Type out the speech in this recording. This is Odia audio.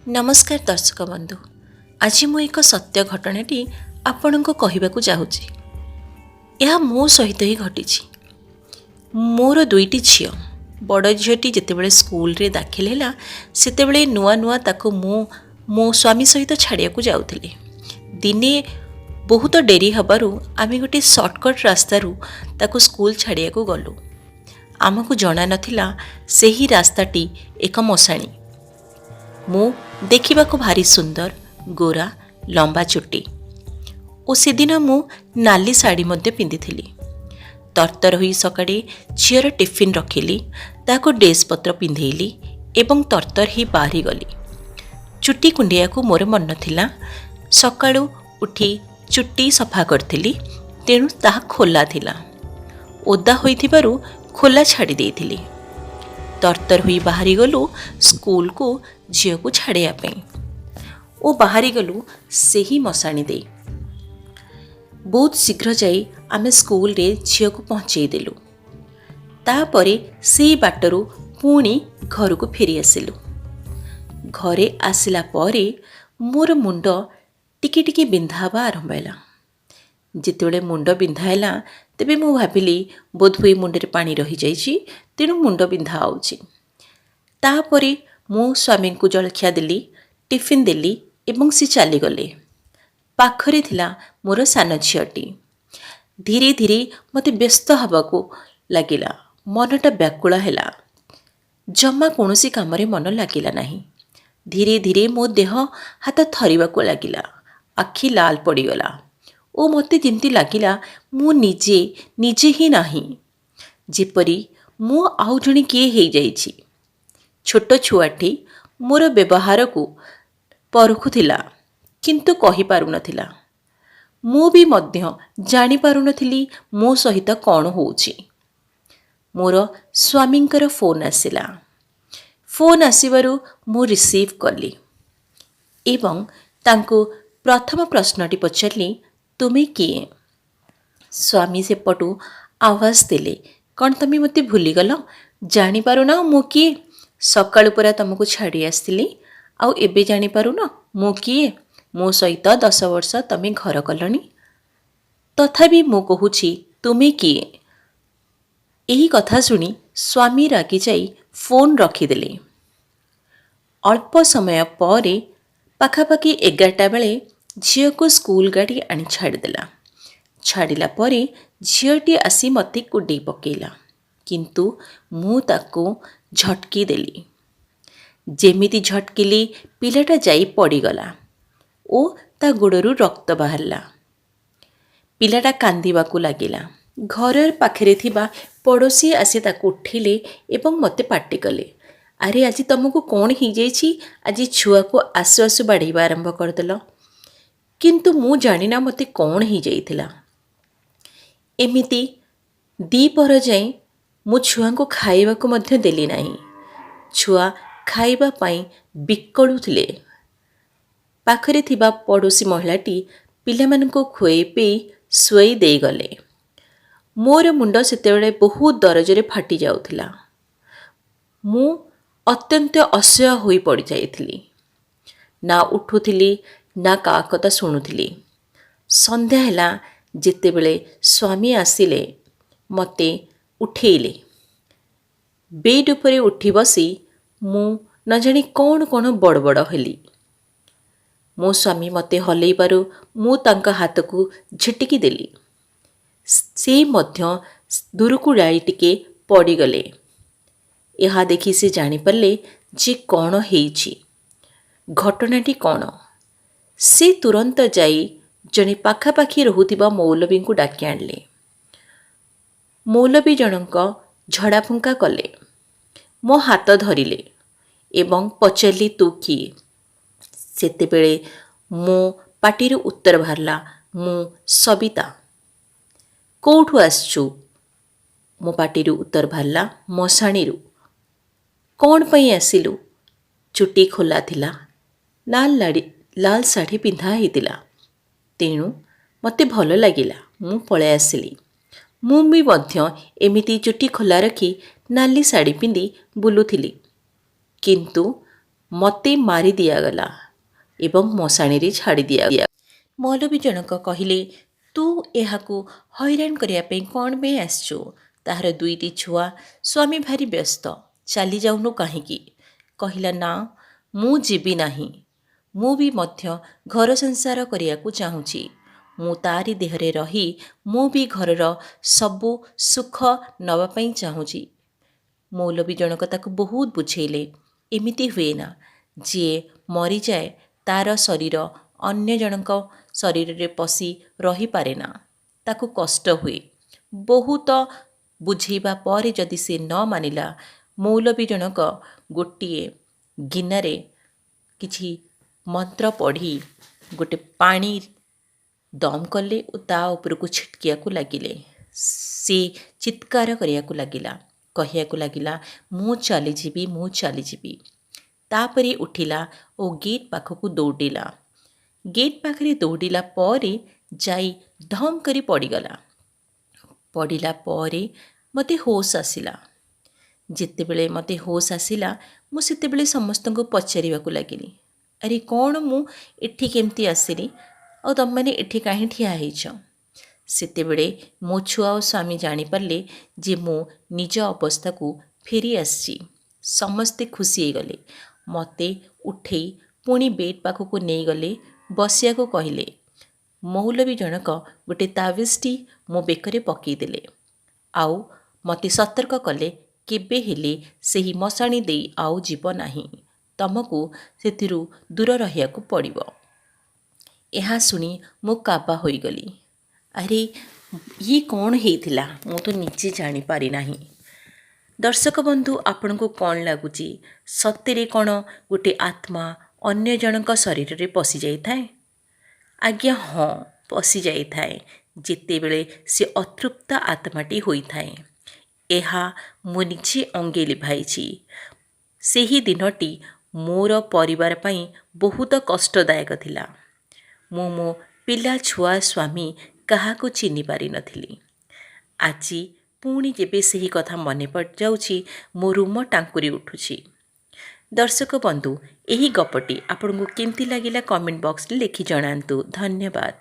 ନମସ୍କାର ଦର୍ଶକ ବନ୍ଧୁ, ଆଜି ମୁଁ ଏକ ସତ୍ୟ ଘଟଣାଟି ଆପଣଙ୍କୁ କହିବାକୁ ଚାହୁଁଛି। ଏହା ମୋ ସହିତ ହିଁ ଘଟିଛି। ମୋର ଦୁଇଟି ଝିଅ। ବଡ଼ ଝିଅଟି ଯେତେବେଳେ ସ୍କୁଲରେ ଦାଖିଲ ହେଲା, ସେତେବେଳେ ନୂଆ ନୂଆ ତାକୁ ମୁଁ ମୋ ସ୍ୱାମୀ ସହିତ ଛାଡ଼ିବାକୁ ଯାଉଥିଲି। ଦିନେ ବହୁତ ଡେରି ହେବାରୁ ଆମେ ଗୋଟିଏ ସର୍ଟକଟ୍ ରାସ୍ତାରୁ ତାକୁ ସ୍କୁଲ ଛାଡ଼ିବାକୁ ଗଲୁ। ଆମକୁ ଜଣା ନଥିଲା ସେହି ରାସ୍ତାଟି ଏକ ମଶାଣି। ମୁଁ ଦେଖିବାକୁ ଭାରି ସୁନ୍ଦର, ଗୋରା, ଲମ୍ବା ଚୁଟି ଓ ସେଦିନ ମୁଁ ନାଲି ଶାଢ଼ୀ ମଧ୍ୟ ପିନ୍ଧିଥିଲି। ତରତର ହୋଇ ସକାଳେ ଝିଅର ଟିଫିନ୍ ରଖିଲି, ତାକୁ ଡ୍ରେସ୍ ପତ୍ର ପିନ୍ଧେଇଲି ଏବଂ ତରତର ହେଇ ବାହାରିଗଲି। ଚୁଟି କୁଣ୍ଡେଇବାକୁ ମୋର ମନ ଥିଲା। ସକାଳୁ ଉଠି ଚୁଟି ସଫା କରିଥିଲି, ତେଣୁ ତାହା ଖୋଲା ଥିଲା। ଓଦା ହୋଇଥିବାରୁ ଖୋଲା ଛାଡ଼ି ଦେଇଥିଲି। ତରତର ହୋଇ ବାହାରିଗଲୁ ସ୍କୁଲକୁ ଝିଅକୁ ଛାଡ଼ିବା ପାଇଁ ଓ ବାହାରିଗଲୁ ସେହି ମଶାଣି ଦେଇ। ବହୁତ ଶୀଘ୍ର ଯାଇ ଆମେ ସ୍କୁଲରେ ଝିଅକୁ ପହଞ୍ଚେଇ ଦେଲୁ। ତାପରେ ସେଇ ବାଟରୁ ପୁଣି ଘରକୁ ଫେରି ଆସିଲୁ। ଘରେ ଆସିଲା ପରେ ମୋର ମୁଣ୍ଡ ଟିକେ ଟିକେ ବିନ୍ଧା ହେବା ଆରମ୍ଭ ହେଲା। ଯେତେବେଳେ ମୁଣ୍ଡ ବିନ୍ଧା ହେଲା, ତେବେ ମୁଁ ଭାବିଲି ବୋଧହୁଏ ମୁଣ୍ଡରେ ପାଣି ରହିଯାଇଛି, ତେଣୁ ମୁଣ୍ଡ ବିନ୍ଧା ହେଉଛି। ତାପରେ ମୁଁ ସ୍ୱାମୀଙ୍କୁ ଜଳଖିଆ ଦେଲି, ଟିଫିନ୍ ଦେଲି ଏବଂ ସେ ଚାଲିଗଲେ। ପାଖରେ ଥିଲା ମୋର ସାନ ଝିଅଟି। ଧୀରେ ଧୀରେ ମୋତେ ବ୍ୟସ୍ତ ହେବାକୁ ଲାଗିଲା। ମନଟା ବ୍ୟାକୁଳ ହେଲା। ଜମା କୌଣସି କାମରେ ମନ ଲାଗିଲା ନାହିଁ। ଧୀରେ ଧୀରେ ମୋ ଦେହ ହାତ ଥରିବାକୁ ଲାଗିଲା, ଆଖି ଲାଲ ପଡ଼ିଗଲା ଓ ମୋତେ ଯେମିତି ଲାଗିଲା ମୁଁ ନିଜେ ନିଜେ ହିଁ ନାହିଁ, ଯେପରି ମୁଁ ଆଉ ଜଣେ କିଏ ହେଇଯାଇଛି। ଛୋଟ ଛୁଆଟି ମୋର ବ୍ୟବହାରକୁ ପରଖୁଥିଲା, କିନ୍ତୁ କହିପାରୁନଥିଲା। ମୁଁ ବି ମଧ୍ୟ ଜାଣିପାରୁନଥିଲି ମୋ ସହିତ କ'ଣ ହେଉଛି। ମୋର ସ୍ୱାମୀଙ୍କର ଫୋନ୍ ଆସିଲା। ଫୋନ୍ ଆସିବାରୁ ମୁଁ ରିସିଭ୍ କଲି ଏବଂ ତାଙ୍କୁ ପ୍ରଥମ ପ୍ରଶ୍ନଟି ପଚାରିଲି, "ତୁମେ କିଏ?" ସ୍ୱାମୀ ସେପଟୁ ଆୱାଜ ଦେଲେ, "କ'ଣ ତମେ ମୋତେ ଭୁଲିଗଲ? ଜାଣିପାରୁନ ମୁଁ କିଏ? ସକାଳୁ ପରା ତୁମକୁ ଛାଡ଼ି ଆସିଥିଲି, ଆଉ ଏବେ ଜାଣିପାରୁନ ମୁଁ କିଏ? ମୋ ସହିତ 10 ବର୍ଷ ତମେ ଘର କଲଣି, ତଥାପି ମୁଁ କହୁଛି ତୁମେ କିଏ?" ଏହି କଥା ଶୁଣି ସ୍ୱାମୀ ରାଗିଯାଇ ଫୋନ୍ ରଖିଦେଲେ। ଅଳ୍ପ ସମୟ ପରେ ପାଖାପାଖି 11ଟା ବେଳେ ଝିଅକୁ ସ୍କୁଲ ଗାଡ଼ି ଆଣି ଛାଡ଼ିଦେଲା। ଛାଡ଼ିଲା ପରେ ଝିଅଟି ଆସି ମୋତେ କୁଣ୍ଡେଇ ପକାଇଲା, କିନ୍ତୁ ମୁଁ ତାକୁ ଝଟକି ଦେଲି। ଯେମିତି ଝଟକିଲି, ପିଲାଟା ଯାଇ ପଡ଼ିଗଲା ଓ ତା ଗୋଡ଼ରୁ ରକ୍ତ ବାହାରିଲା। ପିଲାଟା କାନ୍ଦିବାକୁ ଲାଗିଲା। ଘର ପାଖରେ ଥିବା ପଡ଼ୋଶୀ ଆସି ତାକୁ ଉଠେଇଲେ ଏବଂ ମୋତେ ପାଟି କଲେ, "ଆରେ, ଆଜି ତୁମକୁ କ'ଣ ହେଇଯାଇଛି? ଆଜି ଛୁଆକୁ ଆସୁ ଆସୁ ବାଡ଼େଇବା ଆରମ୍ଭ କରିଦେଲ।" କିନ୍ତୁ ମୁଁ ଜାଣିନା ମୋତେ କ'ଣ ହେଇଯାଇଥିଲା। ଏମିତି ଦ୍ୱିପହର ଯାଏଁ ମୁଁ ଛୁଆଙ୍କୁ ଖାଇବାକୁ ମଧ୍ୟ ଦେଲି ନାହିଁ। ଛୁଆ ଖାଇବା ପାଇଁ ବିକଳୁଥିଲେ। ପାଖରେ ଥିବା ପଡ଼ୋଶୀ ମହିଳାଟି ପିଲାମାନଙ୍କୁ ଖୁଆଇ ପିଇ ଶୁଆଇ ଦେଇଗଲେ। ମୋର ମୁଣ୍ଡ ସେତେବେଳେ ବହୁତ ଦରଜରେ ଫାଟି ଯାଉଥିଲା। ମୁଁ ଅତ୍ୟନ୍ତ ଅସହ୍ୟ ହୋଇ ପଡ଼ିଯାଇଥିଲି। ନା ଉଠୁଥିଲି, ନା କାହା କଥା ଶୁଣୁଥିଲି। ସନ୍ଧ୍ୟା ହେଲା ଯେତେବେଳେ ସ୍ୱାମୀ ଆସିଲେ, ମୋତେ ଉଠେଇଲେ। ବେଡ୍ ଉପରେ ଉଠି ବସି ମୁଁ ନ ଜାଣି କ'ଣ କ'ଣ ବଡ଼ ବଡ଼ ହେଲି। ମୋ ସ୍ୱାମୀ ମୋତେ ହଲେଇବାରୁ ମୁଁ ତାଙ୍କ ହାତକୁ ଝିଟିକି ଦେଲି। ସେ ମଧ୍ୟ ଦୂରକୁ ଯାଇ ଟିକେ ପଡ଼ିଗଲେ। ଏହା ଦେଖି ସେ ଜାଣିପାରିଲେ ଯେ କ'ଣ ହେଇଛି, ଘଟଣାଟି କ'ଣ। ସେ ତୁରନ୍ତ ଯାଇ ଜଣେ ପାଖାପାଖି ରହୁଥିବା ମୌଲବୀଙ୍କୁ ଡାକି ଆଣିଲେ। ମୌଲବୀ ଜଣଙ୍କ ଝଡ଼ାଫୁଙ୍କା କଲେ, ମୋ ହାତ ଧରିଲେ ଏବଂ ପଚାରିଲେ, "ତୁ କିଏ?" ସେତେବେଳେ ମୋ ପାଟିରୁ ଉତ୍ତର ବାହାରିଲା, "ମୁଁ ସବିତା।" "କେଉଁଠୁ ଆସିଛୁ?" ମୋ ପାଟିରୁ ଉତ୍ତର ବାହାରିଲା, "ମଶାଣିରୁ।" "କ'ଣ ପାଇଁ ଆସିଲୁ?" ଚୁଟି ଖୋଲା ଥିଲା, ଲାଲ ଲାଡ଼ି ଲାଲ ଶାଢ଼ୀ ପିନ୍ଧା ହେଇଥିଲା, ତେଣୁ ମୋତେ ଭଲ ଲାଗିଲା, ମୁଁ ପଳାଇ ଆସିଲି। ମୁଁ ବି ମଧ୍ୟ ଏମିତି ଚୁଟି ଖୋଲା ରଖି ନାଲି ଶାଢ଼ୀ ପିନ୍ଧି ବୁଲୁଥିଲି, କିନ୍ତୁ ମୋତେ ମାରି ଦିଆଗଲା ଏବଂ ମଶାଣିରେ ଛାଡ଼ି ଦିଆ। ମୌଲବୀ ଜଣକ କହିଲେ, ତୁ ଏହାକୁ ହଇରାଣ କରିବା ପାଇଁ କ'ଣ ପାଇଁ ଆସିଛୁ? ତାହାର ଦୁଇଟି ଛୁଆ, ସ୍ୱାମୀ ଭାରି ବ୍ୟସ୍ତ, ଚାଲିଯାଉନୁ କାହିଁକି? କହିଲା, ନା, ମୁଁ ଯିବି ନାହିଁ। ମୁଁ ବି ମଧ୍ୟ ଘର ସଂସାର କରିବାକୁ ଚାହୁଁଛି। ମୁଁ ତାରି ଦେହରେ ରହି ମୁଁ ବି ଘରର ସବୁ ସୁଖ ନେବା ପାଇଁ ଚାହୁଁଛି। ମୌଲବୀ ଜଣକ ତାକୁ ବହୁତ ବୁଝେଇଲେ, ଏମିତି ହୁଏ ନା, ଯିଏ ମରିଯାଏ ତାର ଶରୀର ଅନ୍ୟ ଜଣଙ୍କ ଶରୀରରେ ପଶି ରହିପାରେ ନା, ତାକୁ କଷ୍ଟ ହୁଏ। ବହୁତ ବୁଝେଇବା ପରେ ଯଦି ସେ ନ ମାନିଲା, ମୌଲବୀ ଜଣକ ଗୋଟିଏ ଗିନାରେ କିଛି ମନ୍ତ୍ର ପଢ଼ି ଗୋଟେ ପାଣି ଦମ୍ କଲେ ଓ ତା ଉପରକୁ ଛିଟକିବାକୁ ଲାଗିଲେ। ସେ ଚିତ୍କାର କରିବାକୁ ଲାଗିଲା, କହିବାକୁ ଲାଗିଲା, ମୁଁ ଚାଲିଯିବି, ମୁଁ ଚାଲିଯିବି। ତାପରେ ଉଠିଲା ଓ ଗେଟ୍ ପାଖକୁ ଦୌଡ଼ିଲା। ଗେଟ୍ ପାଖରେ ଦୌଡ଼ିଲା ପରେ ଯାଇ ଧମ୍ କରି ପଡ଼ିଗଲା। ପଡ଼ିଲା ପରେ ମୋତେ ହୋସ୍ ଆସିଲା। ଯେତେବେଳେ ମୋତେ ହୋସ୍ ଆସିଲା, ମୁଁ ସେତେବେଳେ ସମସ୍ତଙ୍କୁ ପଚାରିବାକୁ ଲାଗିଲି, ଆରେ କ'ଣ ମୁଁ ଏଠି କେମିତି ଆସିଲି ଆଉ ତୁମେମାନେ ଏଠି କାହିଁ ଠିଆ ହେଇଛ? ସେତେବେଳେ ମୋ ଛୁଆ ଓ ସ୍ୱାମୀ ଜାଣିପାରିଲେ ଯେ ମୁଁ ନିଜ ଅବସ୍ଥାକୁ ଫେରି ଆସିଛି। ସମସ୍ତେ ଖୁସି ହେଇଗଲେ। ମୋତେ ଉଠେଇ ପୁଣି ବେଡ଼୍ ପାଖକୁ ନେଇଗଲେ, ବସିବାକୁ କହିଲେ। ମୌଲବୀ ଜଣକ ଗୋଟେ ତାବିଜଟି ମୋ ବେକରେ ପକାଇଦେଲେ ଆଉ ମୋତେ ସତର୍କ କଲେ, କେବେ ହେଲେ ସେହି ମଶାଣି ଦେଇ ଆଉ ଯିବ ନାହିଁ, ତମକୁ ସେଥିରୁ ଦୂର ରହିବାକୁ ପଡ଼ିବ। ଏହା ଶୁଣି ମୁଁ କାବା ହୋଇଗଲି। ଆରେ, ଇଏ କ'ଣ ହେଇଥିଲା, ମୁଁ ତ ନିଜେ ଜାଣିପାରିନାହିଁ। ଦର୍ଶକ ବନ୍ଧୁ, ଆପଣଙ୍କୁ କ'ଣ ଲାଗୁଛି? ସତରେ କ'ଣ ଗୋଟେ ଆତ୍ମା ଅନ୍ୟ ଜଣଙ୍କ ଶରୀରରେ ପଶିଯାଇଥାଏ? ଆଜ୍ଞା ହଁ, ପଶିଯାଇଥାଏ, ଯେତେବେଳେ ସେ ଅତୃପ୍ତ ଆତ୍ମାଟି ହୋଇଥାଏ। ଏହା ମୁଁ ନିଜେ ଅଙ୍ଗେ ଲିଭାଇଛି। ସେହି ଦିନଟି ମୋର ପରିବାର ପାଇଁ ବହୁତ କଷ୍ଟଦାୟକ ଥିଲା। ମୁଁ ମୋ ପିଲା, ଛୁଆ, ସ୍ୱାମୀ କାହାକୁ ଚିହ୍ନି ପାରିନଥିଲି। ଆଜି ପୁଣି ଯେବେ ସେହି କଥା ମନେ ପଡ଼ିଯାଉଛି, ମୋ ରୁମ ଟାଙ୍କୁରି ଉଠୁଛି। ଦର୍ଶକ ବନ୍ଧୁ, ଏହି ଗପଟି ଆପଣଙ୍କୁ କେମିତି ଲାଗିଲା କମେଣ୍ଟ ବକ୍ସରେ ଲେଖି ଜଣାନ୍ତୁ। ଧନ୍ୟବାଦ।